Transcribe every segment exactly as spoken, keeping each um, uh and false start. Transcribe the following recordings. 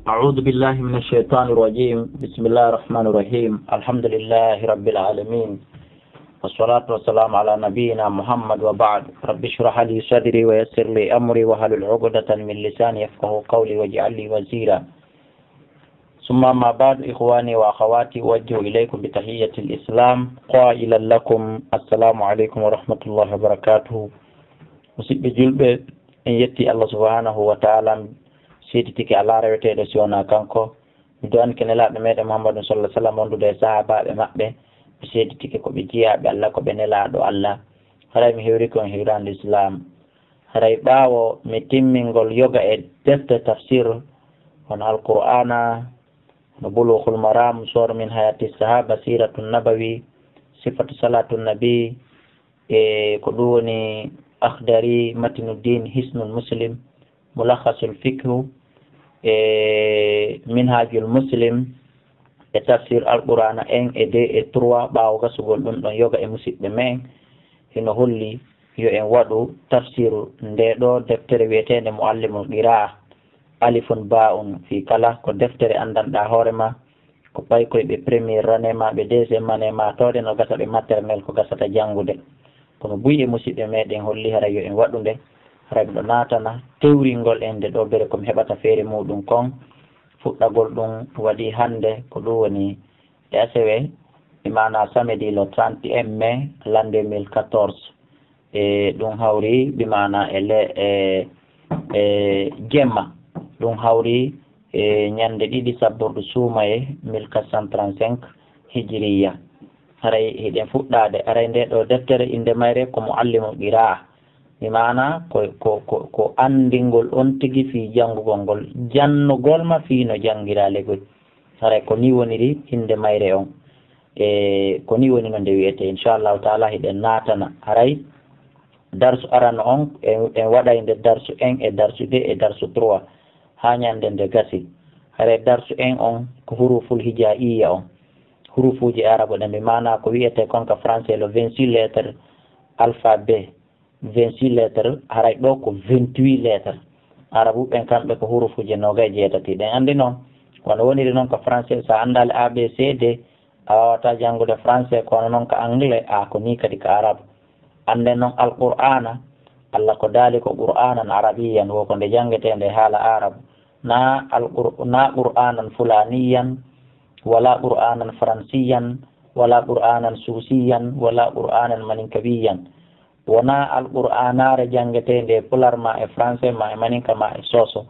أعوذ بالله من الشيطان الرجيم. بسم الله الرحمن الرحيم. الحمد لله رب العالمين. والصلاة والسلام على نبينا محمد وبعد. رب اشرح لي صدري ويسر لي أمري واحلل عقدة من لساني يفقهوا قولي واجعل لي وزيرا. ثم أما بعد، إخواني وأخواتي، أوجه إليكم بتحية الإسلام قائلا لكم: السلام عليكم ورحمة الله وبركاته. Musidɓe julɓe, en yetti Allah subhanahu wa ta'ala, seeditike alaa reweteeɗo si wonaa kanko. Mi du'anke nelaaɗo meɗen Muhammadun sallallahu alaihi wasallam wondude e sahaabaaɓe maɓɓe. Mi seeditike ko ɓe jiyaaɓe Allah, ko ɓe nelaaɗo Allah. Haray mi hewrike on hewraande Islam. Haray ɓaawo mi timmingol yoga e defte tafsir, hono Alqur'aana, hono Bulughul Maram, Suwar min Hayati Sahaba, Siratun Nabawi, Sifatu Salatun Nabi, e ko ɗum woni Akhdari, Matinuddin, Hisnul Muslim, Mulakhasul Fiqhu, e Minhajul Muslim, e tafsir Alqur'aana en e deux e trois, ɓaawo gasugol ɗum ɗon yoga e musidɓe men, hino holli yo en waɗu tafsiru nde ɗo deftere wi'eteende Muallimul Qira'a, Alifun Ba'un fi kala, ko deftere anndanɗaa hoore ma, ko paykoy ɓe première année ma, ɓe deuxième année ma, tawde no gasa ɓe maternelle ko gasata janngude. Kono buy e musidɓe meɗen holli haray yo en waɗu nde, haray miɗo naatana tewringol en nde ɗo bere ko mi heɓata feere muɗum kon, fuɗɗagol ɗum waɗi hannde, ko ɗum woni e asewe, e maana samedi le trente et un mai l'an deux mille quatorze. E ɗum hawri, bi maana e le, e, e jemma. Ɗum hawri e ñande ɗiɗi sabbordu suumaye mille quatre cent trente-cinq hijiriya. Haray hiɗen fuɗɗaade, haray nde ɗo deftere innde mayre ko Muallimul Qira'a. Mi maana ko, ko, ko, ko anndingol on tigi fii janngugol ngol, jannugol ma fii no janngiraa legol. Haray ko nii woniri innde mayre on. E ko nii woni no nde wi'etee. Inchallahu taala hiɗen naatana. Haray darsu arano on, en, en waɗay nde darsu un e darsu deux e darsu trois. Haa ñande nde gasi. Haray darsu un on ko huruful hija'iyya on. Hurufuuji arabu ɗen, bi maana ko wi'etee kon ka français le vingt-six lettres alphabet. Vingt-six lettres, haray ɗo ko vingt-huit lettres. Arabu ɓen kamɓe ko hurufuuje noogay jeetati. Ɗen anndi non, wano woniri non ka français, sa anndaali A B C D, a waawataa janngude français, kono non ka anglais, a ko nii kadi ka arabu. Annden non Alqur'aana, Alla ko daali ko Qur'aanan Arabiyyan, wo ko nde janngetee nde haala arabu. Na Alqur-, na Qur'aanan Fulaaniyyan, wala Qur'aanan Faransiyan, wala Qur'aanan Suusiyan, wala Qur'aanan Maninkawiyyan. Wonaa Alqur'aanaare janngeteende e Pular ma e Français ma e Maninka ma e Soso.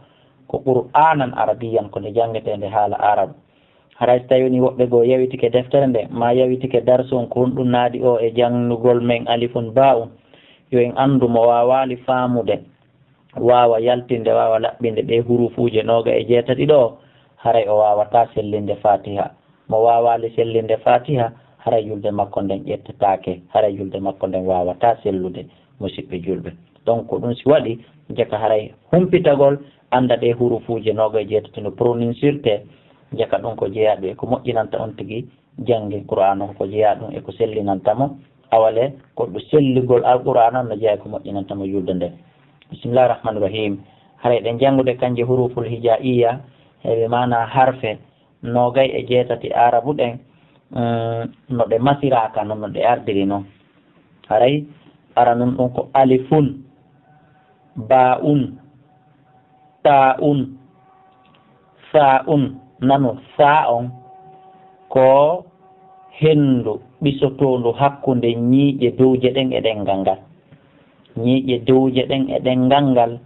Ko Qur'aanan Arabiyyan, ko nde janngeteende haala Arabu. Haray si tawii ni woɓɓe goo yawitike deftere nde, maa yawitike darsu on, ko honɗum naadi o e janngugol men alifun baa'un, yo en anndu mo waawaali faamude, waawa yaltinde, waawa laɓɓinde ɗee hurufuuje nooga e jeetati ɗoo, haray o waawataa sellinde Faatiha. Mo waawaali sellinde Faatiha, haray julde makko nden ƴettetaake, haray julde makko nden waawataa sellude, musiɓɓe julɓe. Donc, ko ɗum si waɗi, jaka haray humpitagol, annda ɗee hurufuuje nooga e jeetati no prononcirte, jaka ɗum ko jeyaaɗo e ko moƴƴinanta on tigi jannge Qur'aana, ko jeyaa ɗum e ko sellinanta mo, awale ko ɗum selligol Alqur'aana no jeyaa e ko moƴƴinanta mo julde nde. Bismillahir Rahmanir Rahim. Haray ɗen janngude kanje huruful hija'iyya, heɓe maana harfe noogay e jeetati Aarabu ɗen, mm, no ɗe masiraaka non, no ɗe ardiri non. Haray aranun ɗum ko alifun, baa'un, taa'un, saa'un. Nanu, saa on ko henndu ɓisotoondu hakkunde ñiiƴe dowje ɗen e ɗenngal ngal. Ñiiƴe dowje ɗen e ɗenngal ngal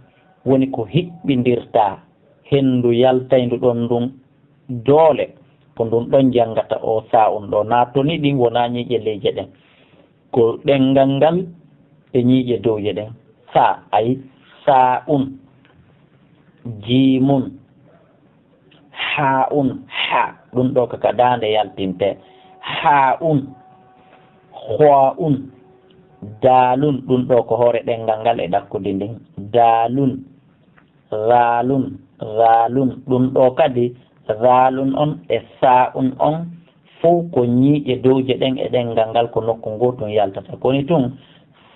woni ko hiɓɓindirta henndu yaltayndu ɗon ndun doole, ko ndun ɗon janngata o saa'un ɗo. Naa toni ɗin wonaa ñiiƴe leyje ɗen. Ko ɗenngal ngal e ñiiƴe dowje ɗen. Saa, ay, saa'un, jiimun, haa'un, ha, ɗum ɗo ko ka daande yaltinte. Haa'un, haa'un, daalun, ɗum ɗo ko hoore ɗenngal ngal e ɗakkudi ndin. Daalun, zaalun, zaalun, ɗum ɗo kadi zaalun on e saa'un on fow ko ñiiƴe dowje ɗen e ɗenngal ngal ko nokku ngootun yaltata. Koni tun,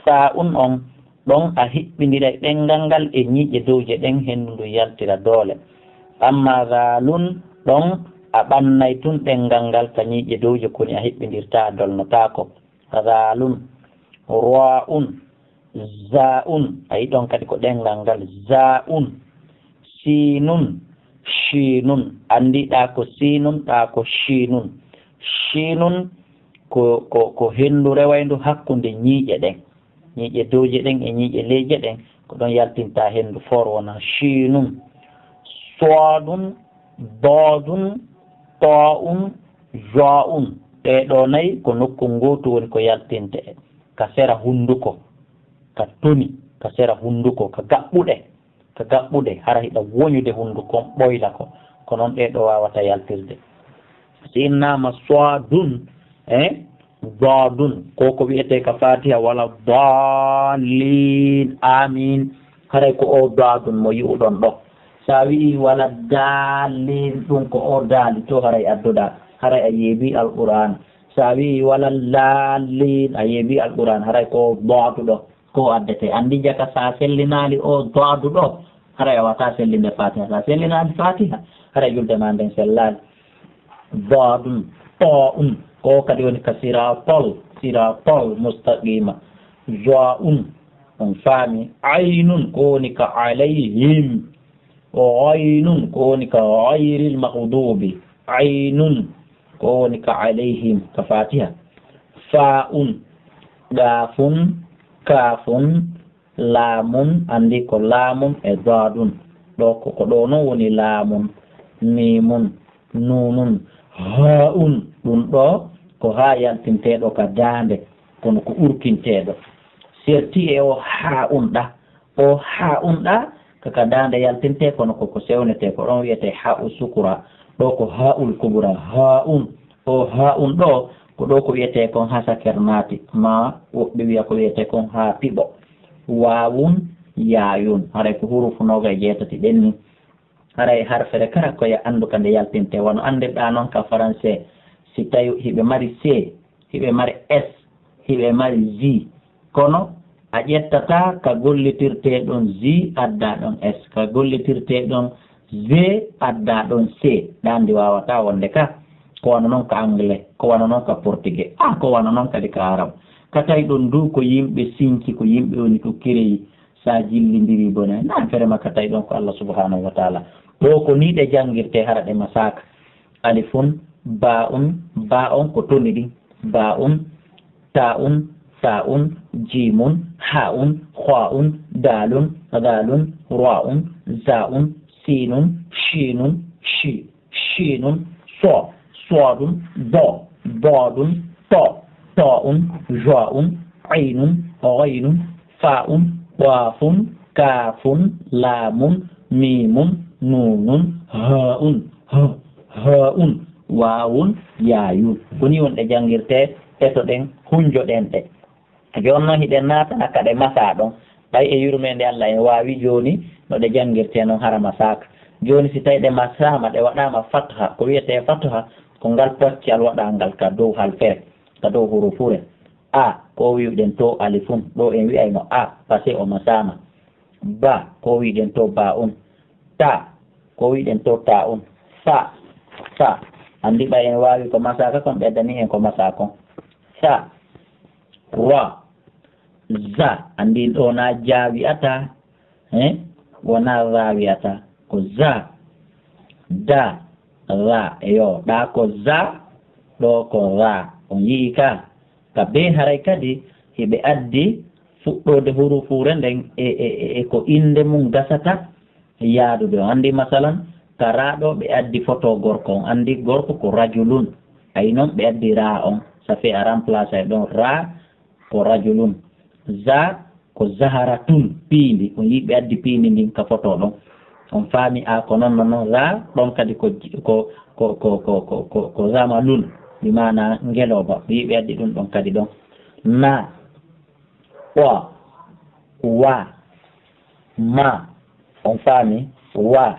saa'un on ɗon a hiɓɓindiray ɗenngal ngal e ñiiƴe dowje ɗen, henndu ndun yaltira doole. Amma zaalun ɗon, a ɓannay tun ɗenngal ngal ka ñiiƴe dowje, koni a hiɓɓindirtaa, a dolnotaako. Zaalun, raa'un, zaa'un, a yi ɗon kadi ko ɗenngal ngal, zaa'un, siinun, shiinun, anndi ɗaa ko siinun, ɗaa ko shiinun. Shiinun ko, ko, ko henndu rewayndu hakkunde ñiiƴe ɗen. Ñiiƴe dowje ɗen e ñiiƴe leyje ɗen, ko ɗon yaltinta henndu for wona shiinun. Soodun, doodun, too'un, jo'un. Ɗee ɗoo nayi ko nokku ngootu woni ko yaltinte ka sera hunnduko, ka toni, ka sera hunnduko, ka gaɓɓuɗe, ka gaɓɓuɗe, hara hiɗa woñude hunnduko on ɓoyla ko. Ko noon ɗee ɗoo waawata yaltirde. Si innaama soodun, eh, doodun, ko ko wi'etee ka Faatiha, wala daalliin, aamiin. Haray ko o doodun mo yi'uɗon ɗo. Sa wi'i wala daalliin, ɗum ko o daali to, haray adduɗaa, haray a yeebii Alqur'aan. Sa wi'i wala laalliin, a yeebii Alqur'aan, haray ko o dooduɗo. Ko addete. Anndi jaka sa sellinaali o doadu ɗo, haray a wata sellinde Fatiha. Sa sellinaali Fatiha, haray julde ma nden sellaali. Doadun, ɗo'un, ko kadi woni ka siratal, siratal mustaqima. Zo'un, on faami. Aynun, ko woni ka alayhim. O aynun, ko woni ka ghayril maghdubi. Aynun, ko woni ka alayhim, ka Fatiha. Fa'un, qafun, kafun, lamun, anndi ko lamun e dadun. Ɗo ko, ko ɗo non woni lamun, mimun, nunun, ha'un. Ɗum ɗo ko ha yaltinteeɗo ka daande, kono ko urkinteeɗo. Serti e o ha'un ɗa. O ha'un ɗa, ka, ka daande yaltinte, kono ko, ko sewnete, ko ɗon wiyete ha'u sukura. Ɗo ko ha'ul kubura, ha'un. O ha'un ɗo, ko ɗo ko wiyete kon ha saker naati, ma woɓɓe wiya ko wiyete kon ha piɓo. Wawun, yayun. Haray ko hurufu noga e jeetati ɗen ni. Haray harfere kala ko ya anndu ka nde yaltinte. Wano anndirɗa non ka français, si tawi hiɓe mari C, hiɓe mari S, hiɓe mari J. Kono a ƴettata ka gollitirte ɗon J, adda ɗon S. Ka gollitirte ɗon J, adda ɗon C. Ɗa anndi wawata wonde ka. Ko wano non ka anglais, ko wano non ka portugais. Ah, ko wano non kadi ka arab. Ka tawi ɗon du ko yimɓe sinci, ko yimɓe woni ko kireyi. Sa jillindiri bone, na fere ma ka tawi ɗon ko Allah subhanahu wa ta'ala. Ɗo ko ni ɗe janngirte hara ɗe masaaka. Alifun, ba'un, ba'un ko toni ɗin. Ba'un, ta'un, sa'un, jimun, ha'un, kha'un, dalun, dalun, ra'un, za'un, sinun, shinun, shi. Shiinun, so, soodun, do, doodun, to, to'un, jo'un, aynun, ghaynun, fa'un, qafun, kafun, lamun, mimun, nunun, ha'un, h, ha'un, wawun, yayun. Ko ni won ɗe janngirte, etoɗen, hunjoɗen ɗe. Jooni noon hiɗen naatana ka ɗe masaa ɗon. Ɓay e yurmeende Allah en waawi jooni no ɗe janngirtee noon hara masaaka. Jooni si tawi ɗe masaama, ɗe waɗaama fatha, ko wiyetee fatha, ko ngal poccal waɗaangal ka dow halfere, ka dow hurufure. A, ko wi'uɗen to alifun, ɗo en wi'ayno A, parce que o masaama. Ba, ko wi'uɗen to ba'un. Ta, ko wi'uɗen to ta'un. Sa, sa. Anndi ɓay en waawi ko masaaka kon, ɓeydanii en ko masaa kon. Sa, wa, za. Anndi ɗo na ja wi'ata, eh? Wona za wi'ata. Ko za, da, ra. Eyo, ɗa ko za, ɗo ko ra. On yi'i ka? Ka be haray kadi, hiɓe addi fuɗɗoode hurufuure nden e, e, e, e ko innde mum gasata yaadude. On anndi, masalan, ka ra ɗo ɓe addi foto gorko. On anndi gorko ko rajulun. Ay non ɓe addi ra on. Ça fait a remplace ay ɗon ra ko rajulun. Za ko zaharatun, piindi. On yi'i ɓe addi piindi ndin ka foto ɗon. On faami a ko non, non, non. Ra ɗon kadi ko, ko, ko zamalun. Bi maana ngelooba. On yi'i ɓe addi ɗum ɗon kadi ɗon. Na. Wa. Wa. Ma. On faami? Wa.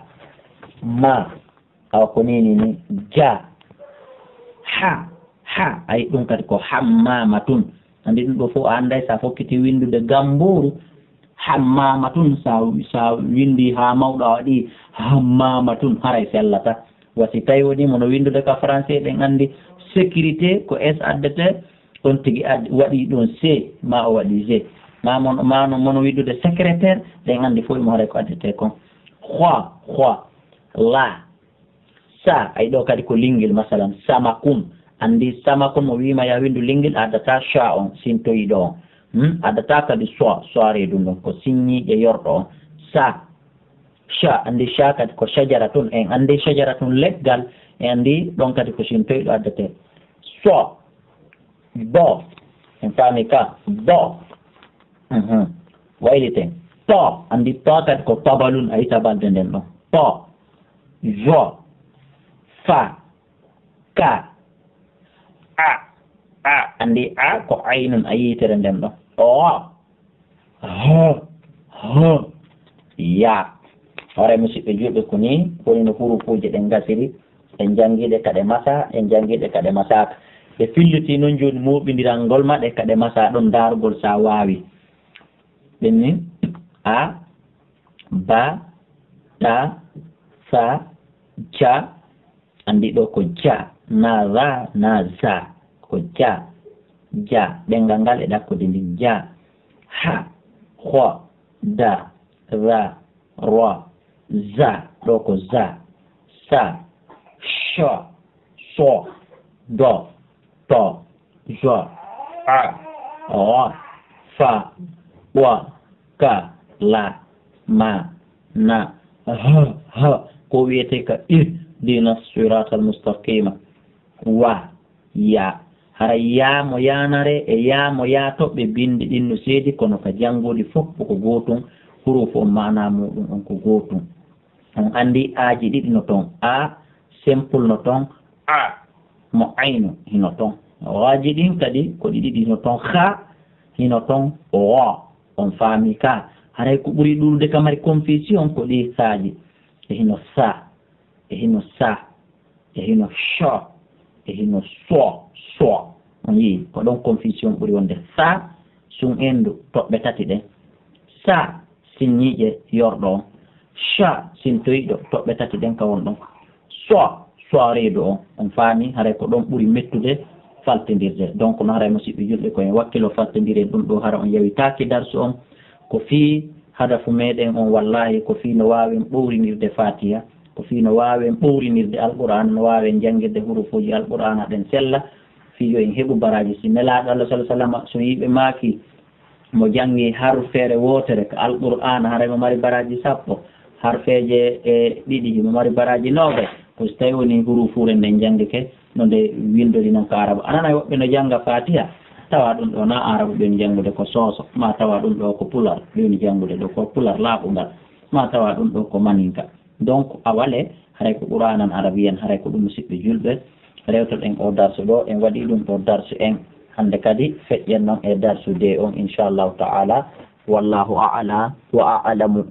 Ma. Awa ko ni, ni, ni. Ja. Ha. Ha. Ay, ɗum kadi ko hammama tun. Anndi ɗum ɗo fof a annday sa fokkiti winndude gambuuru. Hammama tun, sa, sa windi ha mawɗo a waɗi hammama tun, haray sellata. Wa si tawi woni mono windude ka français, ɗen andi sécurité ko S addete, on tigi addi, waɗi ɗum C, ma o waɗi G. Ma mon, ma no mono windude secrétaire, ɗen andi fof mo haray ko addete kon. Khwa, khwa, la. Sa, ay ɗo kadi ko lingil, masalan, samakun. Andi samakun mo wiima ya windu lingil, addata sha on, sintoyiɗo on. Hmm? Addata kadi swa, swa reedu ndun, ko sinñiiƴe yorɗo on. Sa, sha, andi sha kadi ko shajaratun, en andi shajaratun leggal, en andi ɗon kadi ko sintoyiɗo addete. So, bo, en faami ka, bo. Mhm. Wayliten. To, andi to kadi ko pabalun, ay tabalde nden ɗon. To, jo, fa, ka, a, a, andi a ko aynun a yitere nden ɗon. O, ho, ho, ya. Hoore musidɓe julɓe ko ni woni no hurufuuje ɗen ngasiri. En janngiiɗe kaɗe masa, en janngiiɗe kaɗe masaka. Ɓe filliti noon jooni mooɓindirangol maɗe kaɗe masa ɗon daarugol sa waawi. Ɓe ni a, ba, ta, sa, ja, andi ɗo ko ja, na ra, na za, ko ja, ja, ɗengal ngal e ɗakkudi ndi ja, ha, ho, da, ra, ro, za, ɗo ko za, sa, sho, so, do, to, jo, a, o, fa, wa, ka, la, ma, na, ha, ha, ko wiyete ka ihdina siratal mustaqima, wa, ya. Hara ya mo yanare e ya mo ya toɓɓe bindi ɗin no seedi, kono ka jannguɗi fof ko gootun, hurufu on maana muɗum on ko gootun. On andi aji ɗiɗi no ton, a simple no ton, a mo aynu hino ton. Waaji ɗin kadi ko ɗi ɗiɗi hino ton, ha hino ton, o on faami ka. Haray ko ɓuri ɗuuɗude ka mari confusion ko ɗi saaji. E hino sa, e hino sa, e hino sho, e hino so, so. On yii, ko ɗon confusion ɓuri wonde. Sa, sun endu, toɓɓe tati ɗen. Sa, sinñiiƴe yorɗo on. Sha, sintoyɗo, toɓɓe tati ɗen ka won ɗon. So, so reedu on. On faami, haray ko ɗon ɓuri mettude faltindirde. Donc, no haray musidɓe julɓe ko en wakkilo faltindiren ɗum ɗo, hara on yawitaaki darsu on. Ko fii hadafu meɗen on, wallahi, ko fii no waawen ɓowrinirde Fatiha, ko fii no waawen ɓowrinirde Alqur'aana, no waawen janngirde hurufuuji Alqur'aana ɗen sella, fii yo en heɓu baraaji. Si Nelaaɗo Allah sallallahu alaihi wasallam, so yimɓe maaki mo janngi harfeere wootere ka Alqur'aana, haray mo mari baraaji sappo, harfeeje e ɗiɗi himo mari baraaji noogay. Ko si tawi woni hurufuure nden janngike no nde winndori non ka Arabu. A nanay woɓɓe no jannga Fatiha, tawa ɗum ɗo na Arabu ɓe woni janngude, ko Sooso, ma tawa ɗum ɗo ko Pular ɓe woni janngude ɗo, ko Pular laaɓungal, ma tawa ɗum ɗo ko Maninka. Donc, a wale, haray ko Qur'aanan Arabiyan, haray ko ɗum, musidɓe julɓe, rewtoɗen o darsu ɗo, en waɗi ɗum ɗo darsu en. Hannde kadi feƴƴen non e darsu de on, inchallahu ta'ala. Wallahu a'la wa a'lamu.